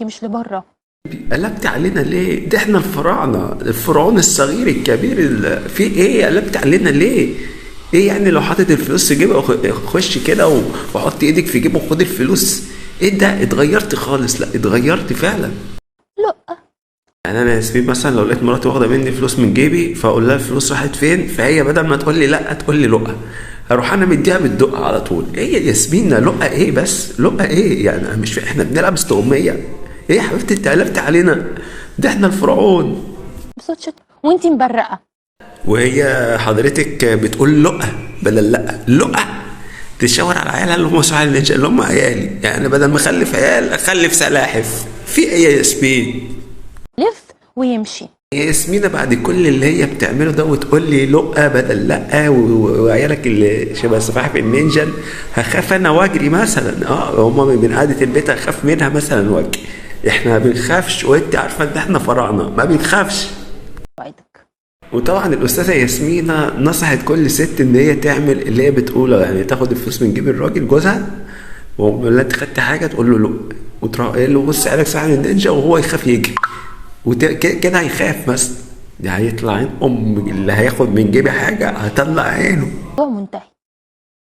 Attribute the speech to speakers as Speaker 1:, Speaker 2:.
Speaker 1: مش لبره.
Speaker 2: قلبت علينا ليه؟ ده احنا الفراعنة، الفرعون الصغير الكبير في ايه؟ قلبت علينا ليه؟ ايه يعني لو حاطط الفلوس في جيبك، خش كده وحط ايدك في جيبه وخد الفلوس. ايه ده؟ اتغيرت خالص. لا اتغيرت فعلا.
Speaker 1: لا
Speaker 2: يعني انا يا ياسمين مثلا لو لقيت مراتي واخده مني فلوس من جيبي، فاقول لها الفلوس راحت فين، فهي بدل ما تقول لي لا تقول لي لقه، اروح انا مديها بالدقه على طول. ايه يا ياسمين لقه ايه بس؟ لقه ايه يعني؟ انا مش فاهم، احنا بنلعب استغميه؟ ايه يا حبيبتي انت قلبت علينا؟ ده احنا الفرعون.
Speaker 1: بصوت شت وانتي مبرقه.
Speaker 2: وهي حضرتك بتقول لقه بدل لا، لقه تشاور على عيالها اللي هم سلاحف النينجا اللي هم عيالي، يعني بدل ما اخلف عيال اخلف سلاحف. في ايه يا ياسمين؟
Speaker 1: لف ويمشي.
Speaker 2: يا ياسمينة بعد كل اللي هي بتعمله ده وتقول لي لقه بدل لقه وعيالك اللي شبه سلاحف النينجا، هخاف انا واجري مثلا؟ هما من قعدة البيت هخاف منها مثلا واجري. احنا ما بنخافش، وانت عارفه ان احنا فراعنه ما بنخافش.
Speaker 1: وعدك.
Speaker 2: وطبعا الاستاذة ياسمينة نصحت كل ست ان هي تعمل اللي هي بتقوله، يعني تاخد الفلوس من جيب الراجل جوزها، ولا انت خدت حاجة تقول له لق، وتروح قايل له بص عيالك سلاحف النينجا، وهو يخاف يجري كده هيخاف مثلا، ده هيطلع عين ام اللي هياخد من جيبي حاجة هطلع عينه.
Speaker 1: الموضوع منتهي.